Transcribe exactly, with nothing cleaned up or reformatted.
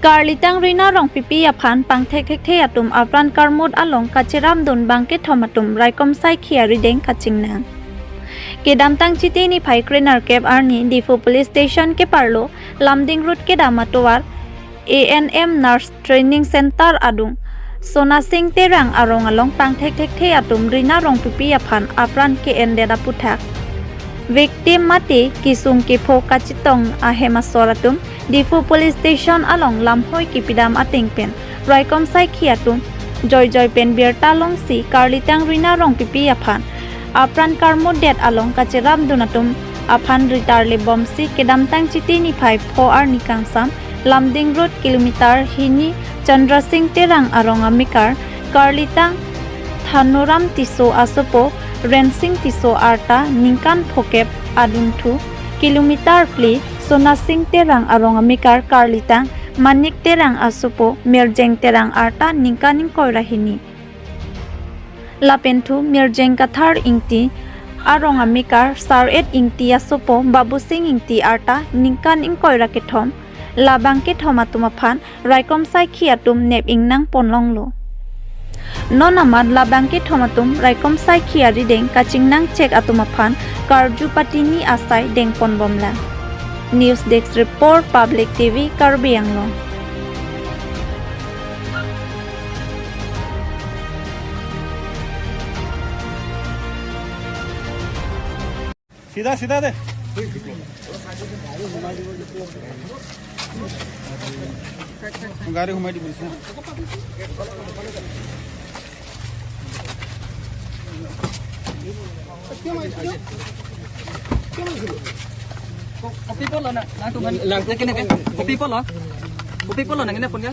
Karlitang Rina Rongpipi aphan pangthek thekthe atum apran karmut along kacherapdun bangkethom atum raikom saikhi arideng kachingnang. Kedamtang Chiti niphai krenerkep arni Diphu Police Station keparlo Lumding Road kedam atovar A N M Nurse Training Center adung Sonasing Terang arong along pangthek thekthe atum Rina Rongpipi aphan apran ke-endet aputhak victim mate kesung kepho kachetong ahem asor atum Diphu Police Station along lamhoi kepidam ateng pen raikom saikhi atum joijoi pen birta longsi Karlitang Rina Rongpipi aphan apran karmutdet along kacherapdun atum aphan ritarle bomsi kedamtang Chiti niphai pho arni kangsam Lumding Road kilometer hini Chandra Sing Terang arong amekar Karlitang Thanoram Tisso asopo Rensing Tisso arta ningkan phokep adunthu, kilometer phli Sonasing Terang arong amekar Karlitang Manik Terang asopo Mirjeng Terang arta ningkan ingkoi ra hini. Lapenthu Mirjeng Kathar Ingti arong amekar Saret Ingti asopo Babusing Ingti arta ningkan ingkoi ra kethom, labangkethom atum aphan raikom saikhi atum nep ingnang ponlonglo. Non amat labangkethom atum raikom saikhi arideng kachingnang chek atum aphan karju patini asai dengponbomlang. News Desk Report, Public T V, Karbi Anglong. सीधा सीधा दे। गाड़ी घुमाई दी पुलिस ने। Kopi polo na, na tu man. Lang tu kene ke. Kopi polo. Kopi polo na kene pun ya.